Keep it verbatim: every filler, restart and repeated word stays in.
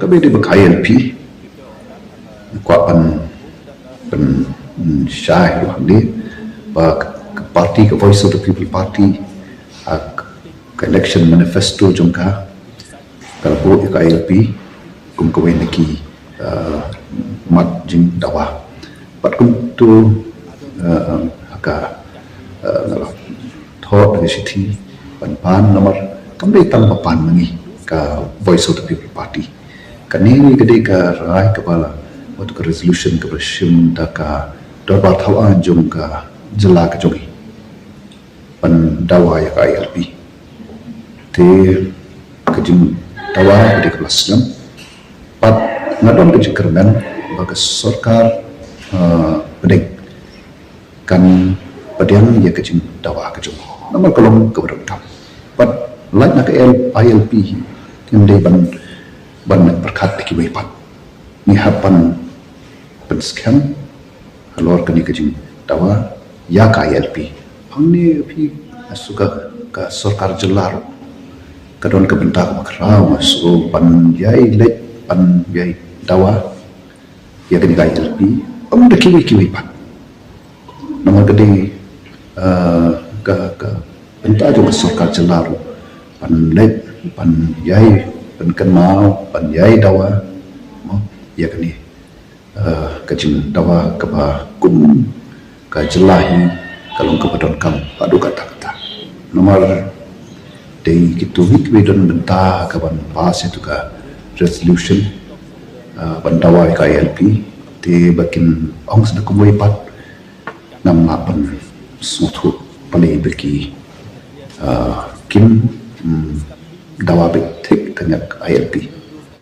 Ka bynta ba ka I L P, kwah ban, ban, mm, shai ruh hangne ba ka party, ka Voice of the People Party, ha ka election manifesto jong ka, ka la buh ïa ka I L P kum kawei na ki, uh, mat jingdawa. Bad kumta, uh, ha ka, uh, nga la thoh da ka shithi ban pan, namar kam dei tang ba pan ma ngi ka Voice of the People Party. Kane ka dei ka rai kaba la, wat ka resolution kaba la shim da ka dorbar thaw aiñ jong ka jylla ka jong ngi ban dawa ïa ka I L P. Te ka jingdawa ka dei kaba la snem. Bad nga don ka jingkyrmen ba ka sorkar, uh, pdeng kan pdiang ïa ka jingdawa ka jong ngi. Namar ka long kaba donkam. Bad lait na ka I L P, ngim dei ban, ban pyrkhat da kiwei pat. Ngi hap ban pynskhem halor kane ka jingdawa ïa ka I L P. Hangne phi, nga sngew ka, ka sorkar jylla ruh ka don ka bynta kaba khraw, nga sngew, ban ïai leit ban ïai dawa ïa kane ka I L P, ym da kiwei kiwei pat. Namar ka dei, uh, ka, ka bynta jong ka sorkar jylla ruh ban leit ban ïai pynkynmaw, ban ïai dawa, mo, ïa kane, uh, ka jingdawa kaba kum ka jylla hi ka long kaba donkam haduh katta katta. Namar dei kito hi kiba don bynta ka ban pass ïa katu ka resolution, uh, ban dawa ïa ka I L P, te ba kin ong sa da kumwei pat, ngam lah ban sngewthuh balei ba ki, uh, kim, mm, dawa beit thik ka ïa ka I L P.